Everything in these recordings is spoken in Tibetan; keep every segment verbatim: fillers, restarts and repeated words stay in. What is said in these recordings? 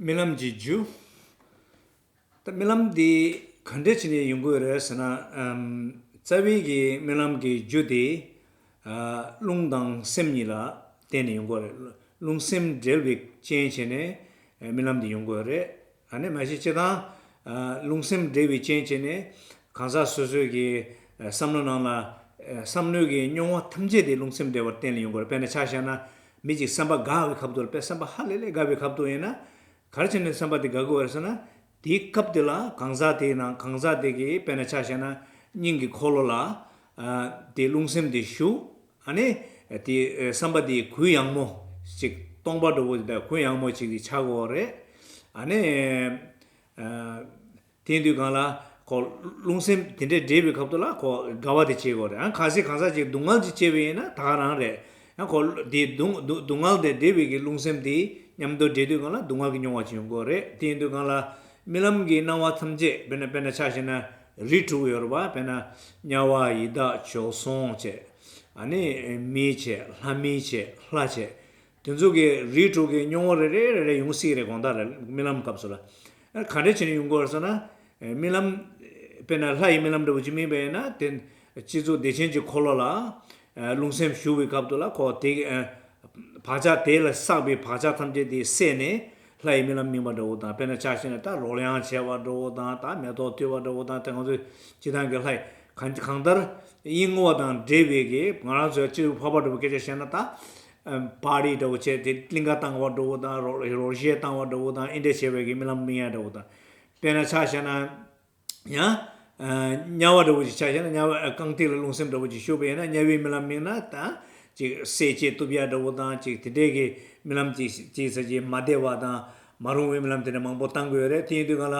རྨི་ལམ་གྱི་རྒྱུ། ད་རྨི་ལམ་འདི་ག་འདྲ་བྱས་ནས་ཡོང་གི་ཡོད་རེད་ཟེར་ན། ཨམ། རྩ་བའི་གི་རྨི་ལམ་གྱི་རྒྱུ་དེ། ཨ། རླུང་དང་སེམས་གཉིས་ལ་བརྟེན་ནས་ཡོང་གི་ཡོད་རེད། རླུང་སེམས་འབྲེལ་བའི་རྐྱེན་བྱས་ནས་རྨི་ལམ་འདི་ཡོང་གི་ཡོད་རེད། ཨ་ནི་མ་གཞི་སྤྱིར་བཏང་། ཨ། རླུང་སེམས་འབྲེལ་བའི་རྐྱེན་བྱས་ནས་གང་ཟག་སོ་སོའི་གི་བསམ་བློ་ནང་ལ། བསམ་བློའི་གི་རྙོག་དྲ་ཐམས་ཅད་དེ་རླུང་སེམས་འབྲེལ་བར་བརྟེན་ནས་ཡོང་གི་ཡོད་རེད། དཔེར་ན་ཆ་བཞག་ན། མི་གཅིག་བསམ་པ་འགག་པའི་སྐབས་དུ་ལ། དཔེ་བསམ་པ་ཧ་ལས་ལས་འགག་པའི་སྐབས་དུ་ཡིན་ན། ག་རེ་བྱས་ནས་བསམ་པ་དེ་འགག་གི་ཡོད་རེད་ཟེར་ན། དེའི་སྐབས་དེ་ལ་གང་ཟག་དེའི་ནང་གང་ཟག་དེ་གི་དཔེར་ན་ཆ་བཞག་ན་སྙིང་གི་འཁོར་ལོ་ལ། ཨ། དེ་རླུང་སེམས་དེ་ཞུགས། ཨ་ནི་དེ་བསམ་པ་དེ་གུ་ཡངས་མོ་ཅིག་སྟོང་པ་འདྲ་བོ་དེ་གུ་ཡངས་མོ་ཅིག་དེ་ཆགས་ཀྱི་ཡོད་རེད། ཨ་ནི། ཨ། དེ་དུས་སྒང་ལ་ཁོ་རླུང་སེམས་དེ་འདྲས་འདྲེས་པའི་སྐབས་དུ་ལ་ཁོ་དགའ་བ་དེ་སྐྱེ་གི་ཡོད་རེད། ཨ། གལ་སྲིད་གང་ཟག་ཅིག་སྡུག་བསྔལ་ཅིག་སྐྱེས་པ་ཡིན་ན་ད་ག་རང་རེད། ཡང་ཁོ་དེ་སྡུག་སྡུག་སྡུག་བསྔལ་དེ་འདྲེས་པའི་གི་རླུང་སེམས་དེ་མཉམ་དུ་འདྲེས་དུས་སྒང་ལ་སྡུག་བསྔལ་གྱི་མྱོང་བ་ཅིག་ཡོང་གི་ཡོད་རེད། དེ་ཡིན་དུས་སྒང་ལ་རྨི་ལམ་གྱི་སྣང་བ་ཐམས་ཅད། དཔེར་ན་དཔེར་ན་ཆ་བཞག་ན་རིགས་དྲུག་ཡོད་རེད་པ། དཔེར་ན་དམྱལ་བ་ཡི་དྭགས་བྱོལ་སོང་བྱས། ཨ་ནི་མི་བྱས། ལྷ་མི་བྱས། ལྷ་བྱས། དེ་ཚོ་གི་རིགས་དྲུག་གི་རྙོག་དྲ་རེ་རེ་རེ་རེ་ཡོང་སྲིད་རེད། དགོང་དག་རེ་རྨི་ལམ་སྐབས་སུ་ལ། ཨ། ག་འདྲ་བྱས་ནས་ཡོང་གི་ཡོད་རེད་ཟེར་ན། ཨ། རྨི་ལམ། དཔེར་ན་ལྷ་ཡི་རྨི་ལམ་འདྲ་བོ་ཅིག་རྨིས་པ་ཡིན་ན། དེ་སྤྱི་གཙུག་བདེ་ཆེན་གྱི་འཁོར་ལོ་ལ། ཨ། རླུང་སེམས་ཞུགས་པའི་སྐབས་དུ་ལ་ཁོ་དེ། ཨ། བག་ཆགས་དེ་ལ་བསགས་པའི་བག་ཆགས་ཐམས་ཅད་དེ་སད་ནས་ལྷ་ཡི་རྨི་ལམ་རྨིས་པ་འདྲ་བོ་དང་། དཔེར་ན་ཆ་བཞག་ན་ད་རོལ་དབྱངས་བྱས་པ་འདྲ་བོ་དང་། ད་མེ་ཏོག་འཐུས་པ་འདྲ་བོ་དང་། དེ་ང་ཚོའི་སྤྱིར་བཏང་གི་ལྷ་ཡི་གང་གང་ལྟར་དབྱིངས་འོག་དང་འབྲེལ་བའི་གི། ང་རང་ཚོའི་སྤྱི་ཚོགས་འཕགས་པ་འདྲ་བོ་སྐད་ཆ་བཤད་ན་ད། ཨ། པར་ཊི་འདྲ་བོ་བྱས་ཏེ་གླིང་ག་བཏང་བ་འདྲ་བོ་དང་། རོལ་རོལ་གཞས་བཏང་བ་འདྲ་བོ་དང་། ཨེ་འདྲ་བྱས་པའི་གི་རྨི་ལམ་རྨི་ཡ་འདྲ་བོ་དང་། དཔེར་ན་ཆ་བཞག་ན་ཡང་། ཨ། དམྱལ་བ་འདྲ་བོ་ཅིག་ཆ་བཞག་ན། དམྱལ་བ། ཨ། རྐང་མཐིལ་ལ་རླུང་སེམས་འདྲ་བོ་ཅིག་ཞུགས་པ་ཡིན་ན། དམྱལ་བའི་རྨི་ལམ་རྨིས་ན་ད་ཅིག་བསད་རྐྱེན་གཏུབ་ཡ་འདྲ་བོ་དང་། ཅིག་དེ་འདྲའི་གི་རྨི་ལམ་ཅིག་ཅིག་ཟེར་གྱི། མ་བདེ་བ་དང་མ་རུང་བའི་རྨི་ལམ་དེ་འདྲ་མང་པོ་བཏང་གི་ཡོད་རེད། དེ་ཡིན་དུས་སྒང་ལ་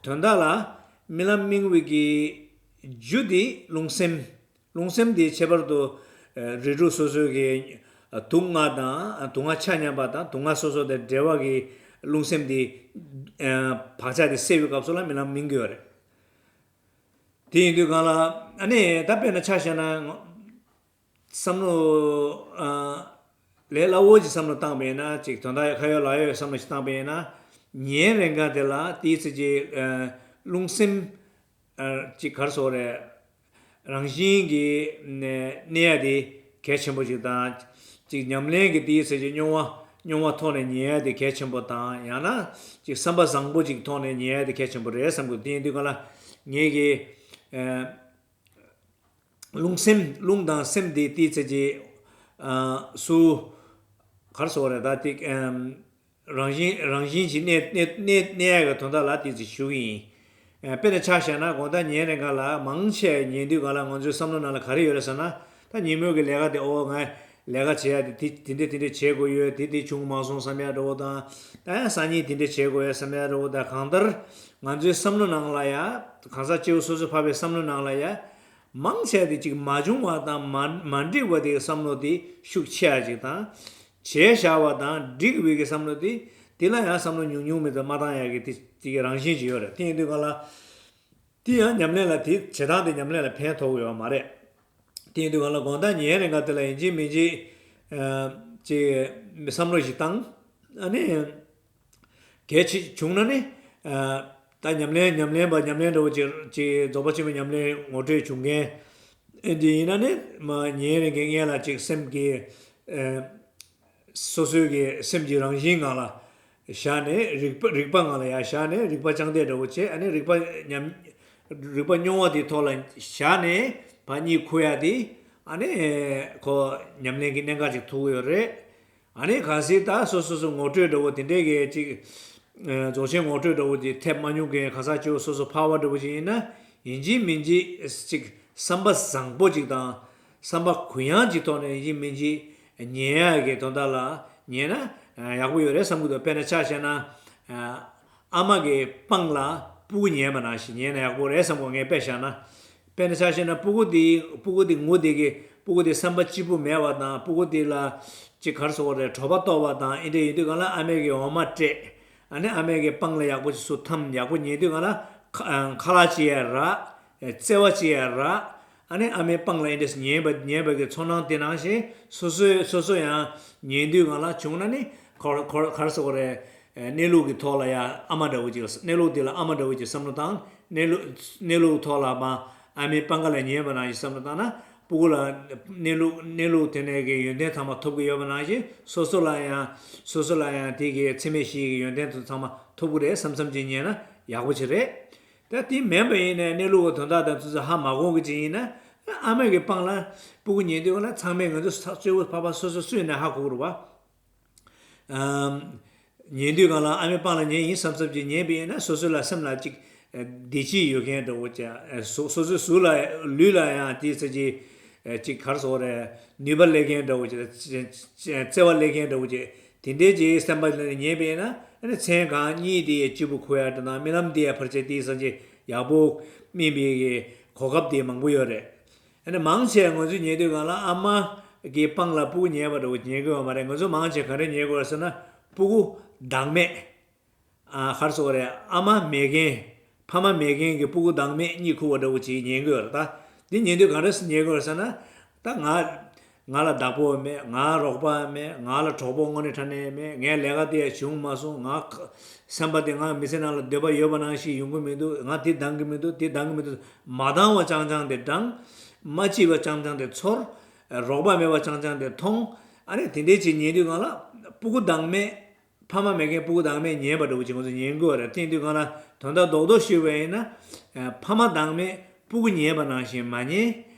དོན་དག་ལ་རྨི་ལམ་རྨིས་པའི་གི་རྒྱུ་དེ་རླུང་སེམས། རླུང་སེམས་དེ་ཁྱད་པར་དུ། ཨ། རིགས་དྲུག་སོ་སོའི་གི། ཨ། དུག་ལྔ་དང་། ཨ། དུག་ལྔ་ཆ་མཉམ་པ་དང་། དུག་ལྔ་སོ་སོ་དང་འབྲེལ་བ་གི་རླུང་སེམས་དེ། ཨ། བག་ཆགས་དེ་སད་པའི་སྐབས་སུ་ལ་རྨི་ལམ་རྨིས་ཀྱི་ཡོད་རེད། དེ་ཡིན་དུས་སྒང་ལ། ཨ་ནི་ད་དཔེར་ན་ཆ་བཞག་ན་བསམ་བློ། ཨ། ལས་སླ་བོ་ཅིག་བསམ་བློ་བཏང་པ་ཡིན་ན། ཅིག་དོན་དག་ཁ་ཡོད་ལག་ཡོད་བསམ་བློ་ཞིག་བཏང་པ་ཡིན་ན། ཉིན་རེ་འགའ་དེ་ལ་དེའི་ཚེ་གི། ཨ། རླུང་སེམས། ཨ། ཅིག་ག་རེ་ཟེར་དགོས་རེད། རང་བཞིན་གྱིས་གནས་ཡ་དེ་གལ་ཆེན་པོ་ཅིག་དང་། ཅིག་ཉམས་ལེན་གྱི་དེའི་ཚེ་གི་རྙོག་དྲ་རྙོག་དྲ་ཐོག་ནས་ཉན་ཡ་དེ་གལ་ཆེན་པོ་དང་། ཡང་ན་ཅིག་བསམ་པ་བཟང་པོ་ཅིག་ཐོག་ནས་ཉན་ཡ་དེ་གལ་ཆེན་པོ་རེད་བསམ་གི། དེ་ཡིན་དུས་སྒང་ལ་ངེད་ཀྱིས། ཨ། རླུང་སེམས། རླུང་དང་སེམས་དེ་དེའི་ཚེ་གི། ཨ། སུ། ག་རེ་ཟེར་དགོས་རེད། ད་དེ། ཨམ། རང་བཞིན་རང་བཞིན་གྱིས་གནས་གནས་གནས་གནས་ཡ་གི་དོན་དག་ལ་དེ་ཚོ་ཞུ་གི་ཡིན། ཨ། དཔེར་ན་ཆ་བཞག་ན་དགོང་དག་ཉལ་རན་ག་ལ་མང་ཆེ་ཉལ་དུས་སྒང་ལ་ང་ཚོའི་བསམ་བློ་ནང་ལ་ག་རེ་ཡོད་རེད་ཟེར་ན། ད་ཉིན་མོའི་གི་ལས་ཀ་དེ། ཨོ། ང་ལས་ཀ་བྱེད་ཡ་དེ་དེ་དེ་འདྲས་དེ་འདྲས་བྱེད་དགོས་ཡོད། དེ་དེ་བྱུང་མ་སོང་བསམ་ཡ་འདྲ་བོ་དང་། ད་ཡང་སང་ཉིན་དེ་འདྲས་བྱེད་དགོས་ཡ་བསམ་ཡ་འདྲ་བོ་དང་། གང་ལྟར་ང་ཚོའི་བསམ་བློ་ནང་ལ་ཡ། གང་ཟག་སྐྱེ་བོ་སོ་སོ་ཕལ་པའི་བསམ་བློ་ནང་ལ་ཡ། མང་ཆེ་བ་དེ་ཅིག་མ་བྱུང་བ་དང་མ་མ་འགྲིག་པ་དེ་གི་བསམ་བློ་དེ་ཤུགས་ཆེ་བ་ཅིག་དང་། བྱས་བཞག་པ་དང་འགྲིག་པའི་གི་བསམ་བློ་དེ། དེ་ལ་ཡང་བསམ་བློ་ཉུང་ཉུང་མི་ཚོ་མ་བཏང་ཡག་གི་དེ་དེ་གི་རང་བཞིན་ཅིག་ཡོད་རེད། དེ་ཡིན་དུས་སྒང་ལ། དེ་ཡང་ཉམས་ལེན་ལ། དེ་བྱེད་སྟངས་དེ་ཉམས་ལེན་ལ་ཕན་ཐོགས་ཡོད་མ་རེད། དེ་ཡིན་དུས་སྒང་ལ་དགོང་དག་ཉལ་རན་ག་དེ་ལ་ཡིན་གཅིག་མིན་གཅིག་ཨ། ཅིག་བསམ་བློ་ཞིག་བཏང་། ཨ་ནི། གལ་ཆེ་བྱུང་ན་ནི། ཨ། ད་ཉམས་ལེན་ཉམས་ལེན་པ་ཉམས་ལེན་འདྲ་བོ་ཅིག་ཅིག་རྫོགས་པ་ཆེན་པོའི་ཉམས་ལེན་ངོ་སྤྲོད་བྱུང་མཁན་འདི་ཡིན་ན་ནི། མ་ཉལ་རན་གི་སྔོན་ལ་ཅིག་སེམས་ཀྱི། ཨ། སོ་སོའི་གི་སེམས་ཀྱི་རང་བཞིན་སྒང་ལ་བཞག་ནས། རིག་པ་རིག་པ་སྒང་ལ་ཡར་བཞག་ནས་རིག་པ་བཅངས་ཏེ་འདྲ་བོ་བྱས། ཨ་ནི་རིག་པ་ཉམས། རིག་པ་རྙོག་དྲ་དེའི་ཐོག་ལ་བཞག་ནས་ཕར་གཉིད་ཁུག་ཡ་དེ། ཨ་ནི་ཁོ་ཉམས་ལེན་གྱི་གནད་འགག་ཅིག་ཐུག་གི་ཡོད་རེད། ཨ་ནི་གལ་སྲིད་ད་སོ་སོ་སོ་ངོ་སྤྲོད་འདྲ་བོ་དེ་འདྲའི་གི་ཅིག་ཨ། རྫོགས་ཆེན་ངོ་སྤྲོད་འདྲ་བོ་དེ་ཐེབས་མ་མྱོང་མཁན་གང་ཟག་སྐྱེ་བོ་སོ་སོ་ཕལ་པ་འདྲ་བོ་ཅིག་ཡིན་ན། ཡིན་གཅིག་མིན་གཅིག་ཅིག་བསམ་པ་བཟང་པོ་ཅིག་དང་། བསམ་པ་གུ་ཡངས་ཅིག་ཐོག་ནས་ཡིན་གཅིག་མིན་གཅིག་ཉལ་ཡག་གི་དོན་དག་ལ་ཉལ་ན་ཡག་པོ་ཡོད་རེད་བསམ་གྱི་འདུག་དཔེར་ན་ཆ་བཞག་ན། ཨ། ཨ་མ་གི་པང་ལ་སྤུ་གུ་ཉལ་བ་ནང་བཞིན་ཉལ་ན་ཡག་པོ་རེད་བསམ་གྱི། ངས་དཔེ་བཞག་ན། དཔེར་ན་ཆ་བཞག་ན་སྤུ་གུ་དེ་སྤུ་གུ་དེ་ངུ་དེ་གི་སྤུ་གུ་དེ་བསམ་པ་སྐྱིད་པོ་མེད་པ་དང་། སྤུ་གུ་དེ་ལ་ཅིག་ག་རེ་ཟེར་དགོས་རེད། དྲོ་པ་ལྟོགས་པ་དང་འདི་འདྲ་ཡིན་དུས་སྒང་ལ་ཨ་མས་གི་འོ་མ་སྤྲད། ཨ་ནི་ཨ་མས་གི་པང་ལ་ཡག་པོ་ཅིག་ཚུར་འཐམ། ཡག་པོ་ཉལ་དུས་སྒང་ལ་ཁ་ཁ་ལག་ཅིག་ཡ་རག་བརྩེ་བ་ཅིག་ཡ་རག་ཨ་ནི་ཨ་མའི་པང་ལ་འདི་འདྲ་ཉལ་བ་ཉལ་བ་གི་ཚོར་སྣང་དེ་ནང་བཞིན་སོ་སོའི་སོ་སོ་ཡང་ཉལ་དུས་སྒང་ལ་བྱུང་ན་ནི། ཁོ་ཁོ་ག་རེ་ཟེར་དགོས་རེད། གནས་ལུགས་ཀྱི་ཐོག་ལ་ཡང་ཨ་མ་འདྲ་བོ་ཅིག་ལ་གནས་ལུགས་དེ་ལ་ཨ་མ་འདྲ་བོ་ཅིག་བསམ་བློ་བཏང་། གནས་ལུགས་གནས་ལུགས་ཐོག་ལ་མ་ཨ་མའི་པང་ཁ་ལ་ཉལ་བ་ནང་བཞིན་བསམ་བློ་བཏང་ན། སྤུ་གུ་ལ་གནས་ལུགས་གནས་ལུགས་དེ་ནས་ཀྱི་ཡོན་ཏན་ཚང་མ་ཐོབ་ཀྱི་ཡོད་པ་ནང་བཞིན། སོ་སོ་ལ་ཡང་སོ་སོ་ལ་ཡང་དེ་གི་འཚེ་མེད་ཞི་བའི་ཡོན་ཏན་དེ་ཚང་མ་ཐོབ་ཀྱི་རེད་བསམ་བསམ་ཅིག་ཉལ་ན་ཡག་པོ་ཅིག་རེད། ད་དེ་མིན་པ་ཡིན་ན། གནས་ལུགས་ཀྱི་དོན་དག་དང་དུས་ཚོད་ཧ་མ་གོ་གི་ཅིག་ཡིན་ན། ཨ་མ་གི་པང་ལ་སྤུ་གུ་ཉལ་དུས་ལ་ཚང་མས་ང་ཚོ་གཙོ་བོ་ཕ་ཕ་སོ་སོ་སུ་ཡིན་ན་ཧ་གོ་གི་རེད་བ། ཨམ། ཉལ་དུས་སྒང་ལ་ཨ་མའི་པང་ལ་ཉལ་ཡིན་བསམ་བསམ་ཅིག་ཉལ་བ་ཡིན་ན། སོ་སོ་ལ་སེམས་ལ་ཅིག་བདེ་སྐྱིད་ཡོད་མཁན་འདྲ་བོ་ཅིག་སོ་སོ་སོའི་གཟུགས་ལ་ལུས་ལ་ཡང་དེའི་ཚེ་ཅིག་ཅིག་ག་རེ་ཟེར་དགོས་རེད། ནུས་པ་སླེབས་མཁན་འདྲ་བོ་ཅིག་བརྩེ་བ་སླེབས་མཁན་འདྲ་བོ་ཅིག་དེ་འདྲའི་ཅིག་སེམས་པ་ལ་ཉལ་བ་ཡིན་ན། ཨ་ནི་མཚན་གང་གཉིད་དེ་ཡང་སྐྱིད་པོ་ཁུག་ཡ་འདྲ་དང་། རྨི་ལམ་དེ་ཡང་ཕལ་ཆེར་དེའི་སང་ཅིག་ཡག་པོ་རྨིས་པའི་གི་གོ་སྐབས་དེ་མང་པོ་ཡོད་རེད། ཨ་ནི་མང་ཆེ་ང་ཚོས་ཉལ་དུས་སྒང་ལ་ཨ་མ་གི་པང་ལ་སྤུ་གུ་ཉལ་བ་འདྲ་བོ་ཉལ་གི་ཡོད་མ་རེད། ང་ཚོ་མང་ཆེ་ག་རེ་ཉལ་གི་ཡོད་ཟེར་ན། སྤུ་གུ་བདག་མེད། ཨ། ག་རེ་ཟེར་དགོས་རེད། ཨ་མ་མེད་མཁན། ཕ་མ་མེད་མཁན་གྱི་སྤུ་གུ་བདག་མེད་གཉིད་ཁུག་པ་འདྲ་བོ་ཅིག་ཉལ་གི་ཡོད་རེད། ད་འདི་ཉལ་དུས་ག་རེ་ཉལ་གི་ཡོད་ཟེར་ན། ད་ང་ང་ལ་བདག་པོ་མེད། ང་རོགས་པ་མེད། ང་ལ་གྲོགས་པོ་དངོས་གནས་དྲང་གནས་མེད། ངའི་ལས་ཀ་དེ་ཡང་བྱུང་མ་སོང་། ང་ཁ་སེམས་པ་དེ་ང་མི་ཚེ་ནང་ལ་འདོད་པ་ཡོད་པ་ནང་བཞིན་ཡོང་གི་མི་འདུག་ང་དེ་འདང་གི་མི་འདུག་དེ་འདང་གི་མི་འདུག་མ་འདང་བ་རྐྱང་རྐྱང་དེ་འདང་། མ་སྐྱིད་པ་རྐྱང་རྐྱང་དེ་ཚོར། རོགས་པ་མེད་པ་རྐྱང་རྐྱང་དེ་མཐོང་། ཨ་ནི་དེ་འདྲའི་ཅིག་ཉལ་དུས་སྒང་ལ་སྤུ་གུ་བདག་མེད། ཕ་མ་མེད་མཁན་སྤུ་གུ་བདག་མེད་ཉལ་བ་འདྲ་བོ་ཅིག་ང་ཚོ་ཉལ་གི་ཡོད་རེད། དེ་ཡིན་དུས་སྒང་ལ་དོན་དག་རྡོག་རྡོག་ཞུས་པ་ཡིན་ན། ཨ། ཕ་མ་བདག་མེད་སྤུ་གུ་ཉལ་བ་ནང་བཞིན་མ་ཉལ།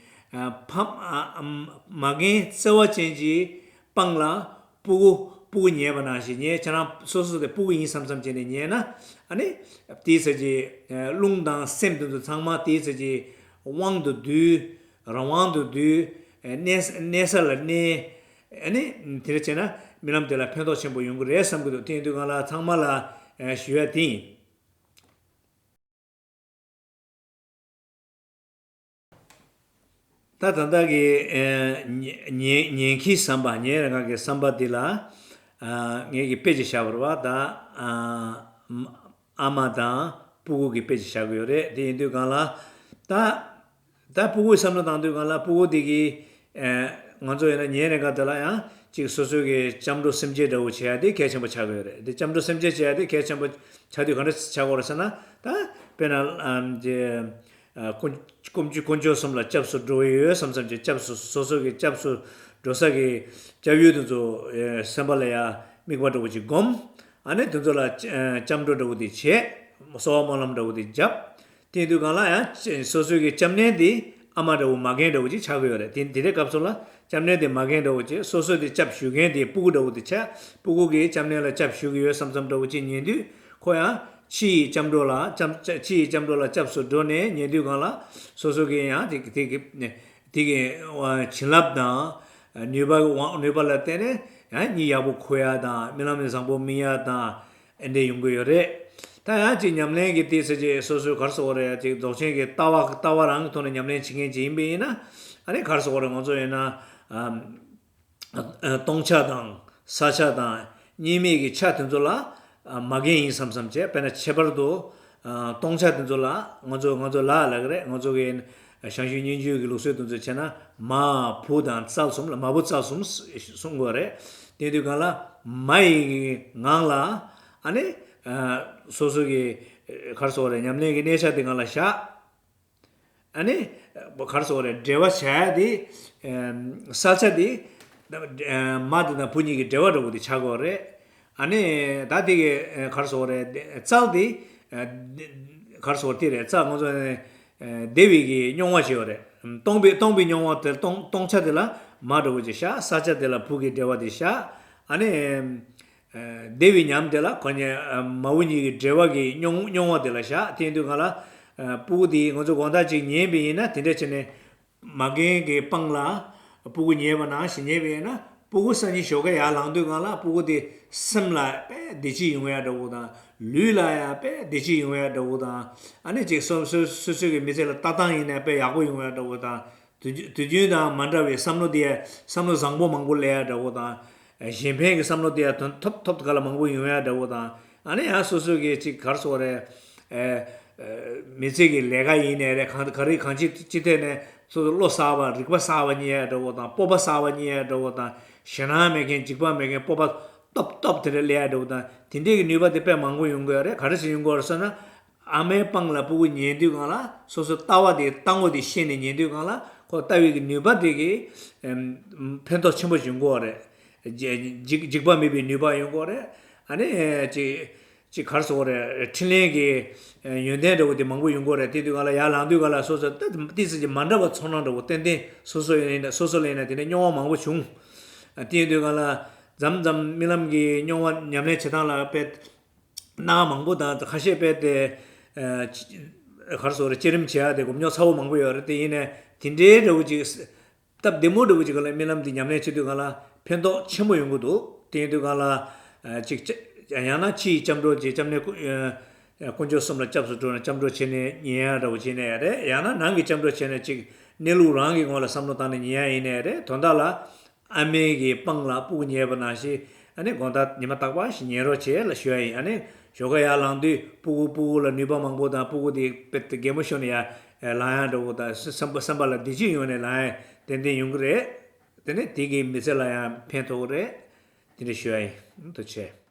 ཨ། ཕ་ཨ་ཨ་མ་རྒན་བརྩེ་བ་ཅན་གྱི་པང་ལ་སྤུ་གུ་སྤུ་གུ་ཉལ་བ་ནང་བཞིན་ཉལ། ཁྱེད་རང་སོ་སོ་དེ་སྤུ་གུ་ཡིན་བསམ་བསམ་བྱས་ནས་ཉལ་ན། ཨ་ནི་དེའི་ཚེ་ཅིག་རླུང་དང་སེམས་དེ་ཚོ་ཚང་མ་དེའི་ཚེ་ཅིག་དབང་དུ་བསྡུས། རང་དབང་དུ་བསྡུས། གནས་གནས་ས་ལ་གནས། ཨ་ནི་དེ་འདྲ་བྱས་ན་རྨི་ལམ་དེ་ལ་ཕན་ཐོགས་ཆེན་པོ་ཡོང་གི་རེད་བསམ་གྱི་འདུག་དེ་ཡིན་དུས་སྒང་ལ་ཚང་མ་ལ་ཨ་ཞུ་ཡ་དེ་ཡིན། ད་ད་ལྟ་གི་ཨ་ཉལ་ཉལ་ཉལ་ཁའི་བསམ་པ། ཉལ་རན་ཁ་གི་བསམ་པ་འདི་ལ་ཨ་ངས་ཀྱི་དཔེ་ཅིག་བཞག་པ་རེད་བ། ད་ཨ་ཨ་མ་དང་སྤུ་གུ་གི་དཔེ་ཅིག་བཞག་གི་ཡོད་རེད། དེ་ཡིན་དུས་སྒང་ལ་ད། ད་སྤུ་གུའི་བསམ་བློ་བཏང་དུས་སྒང་ལ་སྤུ་གུ་དེ་གིས་ཨ་ང་ཚོ་ཡིན་ན་ཉལ་རན་ཁ་དེ་ལ་ཡང་ཅིག་སོ་སོ་གི་སྐྱབས་འགྲོ་སེམས་བསྐྱེད་འདྲ་བོ་བྱེད་ཡ་དེ་གལ་ཆེན་པོ་ཆགས་ཀྱི་ཡོད་རེད། དེ་སྐྱབས་འགྲོ་སེམས་བསྐྱེད་བྱེད་ཡ་དེ་གལ་ཆེན་པོ་ཆགས་དུས་ག་འདྲ་ཆགས་ཀྱི་ཡོད་རེད་ཟེར་ན། ད་དཔེར་ན་ཨམ་ཅེ་ཨ་དཀོན་དཀོན་མཆོག་དཀོན་མཆོག་གསུམ་ལ་སྐྱབས་སུ་འགྲོ་ཡི་ཡོད་བསམ་བསམ་ཅིག་སྐྱབས་སུ་སོ་སོ་གི་སྐྱབས་སུ་འགྲོ་ས་གི་སྐྱབས་ཡུལ་དེ་ཚོ་ཨེ་སེམས་པ་ལ་ཡ་དམིགས་པ་འདྲ་བོ་ཅིག་བསྒོམ། ཨ་ནི་དེ་ཚོ་ལ་ཨ་སྐྱབས་འགྲོ་འདྲ་བོ་དེ་བྱེད། གསོལ་བ་སྨོན་ལམ་འདྲ་བོ་དེ་བརྒྱབ། དེ་དུས་སྒང་ལ་ཡང་སོ་སོའི་གི་སྐྱབས་གནས་དེ་ཨ་མ་འདྲ་བོ་མ་རྒན་འདྲ་བོ་ཅིག་ཆགས་ཀྱི་ཡོད་རེད། དེ་དེ་འདྲའི་སྐབས་སུ་ལ་སྐྱབས་གནས་དེ་མ་རྒན་འདྲ་བོ་ཅིག་སོ་སོ་དེ་སྐྱབས་ཞུ་མཁན་དེ་སྤུ་གུ་འདྲ་བོ་དེ་ཆགས། སྤུ་གུ་གིས་སྐྱབས་གནས་ལ་སྐྱབས་ཞུ་གི་ཡོད་བསམ་བསམ་འདྲ་བོ་ཅིག་ཉལ་དུས། ཁོ་ཡང་ཕྱི་ཡི་སྐྱབས་འགྲོ་ལ་སྐྱབས་ཕྱི་ཡི་སྐྱབས་འགྲོ་ལ་སྐྱབས་སུ་འགྲོ་ནས་ཉལ་དུས་སྒང་ལ་སོ་སོ་གི་ཡང་དེ་དེ་གི་དེ་གི་བྱིན་རླབས་དང་ནུས་པ་ནུས་པ་ལ་བརྟེན་ནས་ཡང་གཉིད་ཡག་པོ་ཁུག་ཡ་དང་རྨི་ལམ་བཟང་པོ་རྨི་ཡ་དང་། ཨེ་འདྲ་ཡོང་གི་ཡོད་རེད། ད་ཡང་ཅིག་ཉམས་ལེན་གྱི་དེ་ཟེར་ཅིག་སོ་སོའི་ག་རེ་ཟེར་དགོས་རེད། ཅིག་རྫོགས་ཆེན་གྱི་ལྟ་བ་ལྟ་བ་རང་གི་ཐོག་ནས་ཉམས་ལེན་བྱེད་མཁན་ཅིག་ཡིན་པ་ཡིན་ན། ཨ་ནི་ག་རེ་ཟེར་དགོས་རེད། ང་ཚོ་ཡིན་ན་ཨ་སྟོང་ཆ་དང་ས་ཆ་དང་གཉིས་མེད་ཀྱི་ཆ་དེ་ཚོ་ལ་མ་རྒན་ཡིན་བསམ་བསམ་བྱས། དཔེར་ན་ཁྱད་པར་དུ་སྟོང་ཆ་དེ་ཚོ་ལ་ང་ཚོ་ང་ཚོ་ལ་ལབ་ཀྱི་རེད། ང་ཚོ་གི་ཞང་ཞུང་སྙན་བརྒྱུད་ཀྱི་ལུགས་སྲོལ་དེ་ཚོ་བྱས་ན་མ་བུ་དང་རྩལ་གསུམ་ལ། མ་བུ་རྩལ་གསུམ་གསུང་དགོས་རེད། དེ་དུས་སྒང་ལ་མ་ཡི་ངང་ལ་ཨ་ནི་སོ་སོ་གི་ག་རེ་ཟེར་དགོས་རེད། ཉམས་ལེན་གྱི་གནས་ཆ་དེ་སྒང་ལ་བཞག་ཨ་ནི་ག་རེ་ཟེར་དགོས་རེད། འབྲེལ་བ་བྱ་ཡ་དེ་ས་ཆ་དེ་མ་དེ་དང་བུ་གཉིས་ཀྱི་འབྲེལ་བ་འདྲ་བོ་དེ་ཆགས་དགོས་རེད། ཨ་ནི་ད་དེ་གི་ག་རེ་ཟེར་དགོས་རེད། རྩལ་དེ་ག་རེ་ཟེར་དགོས་དེ་རེད། རྩལ་ང་ཚོ་བདེ་བའི་གི་མྱོང་བ་ཞིག་ཡོད་རེད། སྟོང་པའི་སྟོང་པའི་མྱོང་བ་དེ་སྟོང་སྟོང་ཆ་དེ་ལ་མ་འདྲ་བོ་ཅིག་བཞག་ས་ཆ་དེ་ལ་བུ་གི་འབྲེལ་བ་དེ་བཞག་ཨ་ནི་བདེ་བའི་ཉམས་དེ་ལ་ཁོ་གཉིས་མ་བུ་གཉིས་ཀྱི་འབྲེལ་བ་གི་མྱོང་མྱོང་བ་དེ་ལ་བཞག་དེ་ཡིན་དུས་སྒང་ལ་སྤུ་གུ་དེ་ང་ཚོ་དགོང་དག་ཅིག་ཉལ་བ་ཡིན་ན། དེ་འདྲ་བྱས་ནས་མ་རྒན་གྱི་པང་ལ་སྤུ་གུ་ཉལ་བ་ནང་བཞིན་ཉལ་བ་ཡིན་ན། སྤུ་གུ་སང་ཉིན་ཞོགས་ཀ་ཡར་ལངས་དུས་སྒང་ལ་སྤུ་གུ་དེ་སེམས་ལ་དཔེ་བདེ་སྐྱིད་ཡོང་ཡ་འདྲ་བོ་དང་། ལུས་ལ་ཡང་དཔེ་བདེ་སྐྱིད་ཡོང་ཡ་འདྲ་བོ་དང་། ཨ་ནི་ཅིག་སོ་སོ་སོ་སོའི་གི་མི་ཚེ་ལ་ལྟ་སྟངས་ཡིན་ན་དཔེ་ཡག་པོ་ཡོང་ཡ་འདྲ་བོ་དང་། དུས་རྒྱུན་དུས་རྒྱུན་དང་མ་འདྲ་བའི་བསམ་བློ་དེ་བསམ་བློ་བཟང་པོ་མང་པོ་སླེབས་ཡ་འདྲ་བོ་དང་། གཞན་ཕན་གྱི་བསམ་བློ་དེ་ཡང་དོན་ཐོབ་ཐོབ་ག་ལ་མང་པོ་ཡོང་ཡ་འདྲ་བོ་དང་། ཨ་ནི་ཡང་སོ་སོ་གི་ཅིག་ག་རེ་ཟེར་དགོས་རེད། ཨེ་ཨེ་མི་ཚེ་གི་ལས་ཀ་ཡིན་ནའི་རེད། གང་ག་རེ་གང་ཅི་ཅི་ཐད་ནས་སོ་སོ་བློ་གསར་བ་རིག་པ་གསར་བ་རྙེད་ཡ་འདྲ་བོ་དང་། སྤོབས་པ་གསར་བ་རྙེད་ཡ་འདྲ་བོ་དང་། ཞེད་སྣང་མེད་མཁན་འཇིགས་པ་མེད་མཁན་སྤོབས་པ་ སྟོབས་སྟོབས་དེ་འདྲ་སླེབས་ཡ་འདྲ་བོ་དང་དེ་འདྲའི་གི་ནུས་པ་དེ་དཔེ་མང་པོ་ཡོང་གི་ཡོད་རེད། ག་རེ་ཟེར་ཡོང་གི་ཡོད་རེད་ཟེར་ན། ཨ་མའི་པང་ལ་སྤུ་གུ་ཉལ་དུས་སྒང་ལ་སོ་སོའི་ལྟ་བ་དེ་ལྟ་ངོ་དེ་ཤེས་ནས་ཉལ་དུས་སྒང་ལ་ཁོ་ལྟ་བའི་གི་ནུས་པ་དེ་གི་ཨེམ་ཕན་ཐོགས་ཆེན་པོ་ཡོང་གི་ཡོད་རེད། འཇིགས་འཇིགས་པ་མེད་པའི་ནུས་པ་ཡོང་གི་ཡོད་རེད། ཨ་ནི་ཅིག་ཅིག་ག་རེ་ཟེར་དགོས་རེད། འཕྲིན་ལས་ཀྱི་ཡོན་ཏན་འདྲ་བོ་དེ་མང་པོ་ཡོང་གི་ཡོད་རེད། དེ་དུས་སྒང་ལ་ཡར་ལངས་དུས་སྒང་ལ་སོ་སོ་ཏོག་ཙམ་གྱི་མ་འདྲ་བ་ཚོར་སྣང་འདྲ་བོ་ཏན་ཏན་སོ་སོ་ཡིན་ན་སོ་སོ་ལ་ཡིན་ན་དེ་འདྲ་མྱོང་བ་མང་པོ་བྱུང་། དེ་ཡིན་དུས་སྒང་ལ་མཚམས་མཚམས་རྨི་ལམ་གྱི་མྱོང་བ་ཉམས་ལེན་བྱེད་སྟངས་ལ་དཔེ་སྣང་མང་པོ་དང་ཁ་ཤས་དཔེ་དེ་ཨ་ཅི་ག་རེ་ཟེར་དགོས་རེད། བསྐྱེད་རིམ་བྱེད་ཡ་དེ་གོ་མྱོང་ཚ་བོ་མང་པོ་ཡོད་རེད། དེ་ཡིན་ནའི་དེ་འདྲའི་འདྲ་བོ་ཅིག་སྟབས་བདེ་མོ་འདྲ་བོ་ཅིག་སྒང་ལ་རྨི་ལམ་འདི་ཉམས་ལེན་བྱེད་དུས་སྒང་ལ་ཕན་ཐོགས་ཆེན་པོ་ཡོང་གི་འདུག་དེ་ཡིན་དུས་སྒང་ལ་ཨ་ཅིག་ཅ་ཡང་ན་ཕྱིའི་སྐྱབས་འགྲོ་ཅིག་སྐྱབས་གནས་དཀོན་ཨ་དཀོན་མཆོག་གསུམ་ལ་སྐྱབས་སུ་འགྲོ་ནས་སྐྱབས་འགྲོ་བྱས་ནས་ཉལ་ཡ་འདྲ་བོ་བྱས་ནས་ཡ་རེད། ཡང་ན་ནང་གི་སྐྱབས་འགྲོ་བྱས་ནས་ཅིག་གནས་ལུགས་རང་གི་ངོ་ལ་བསམ་བློ་བཏང་ནས་ཉལ་ཡ་ཡིན་ནའི་རེད། དོན་དག་ལ་ཨ་མའི་གི་པང་ལ་སྤུ་གུ་ཉལ་བ་ནང་བཞིན་ཨ་ནི་དགོང་དག་ཉི་མ་རྟག་པར་ཞིག་ཉལ་རོགས་བྱེད་ལ་ཞུ་ཡ་ཡིན། ཨ་ནི་ཞོགས་ཀ་ཡར་ལངས་དུས་སྤུ་གུ་སྤུ་གུ་ལ་ནུས་པ་མང་པོ་དང་སྤུ་གུ་དེ་དཔེ་དེ་གད་མོ་ཤོར་ནས་ཡར་ལངས་ཡ་འདྲ་བོ་དང་བསམ་པ་བསམ་པ་ལ་བདེ་སྐྱིད་ཡོང་ནས་ལངས་ཡ་ཏན་ཏན་ཡོང་གི་རེད། དེ་ནས་དེ་གི་མི་ཚེ་ལ་ཡང་ཕན་ཐོགས་ཀྱི་རེད། དེ་འདྲ་ཞུ་ཡ་ཡིན། ཐུགས་རྗེ་ཆེ།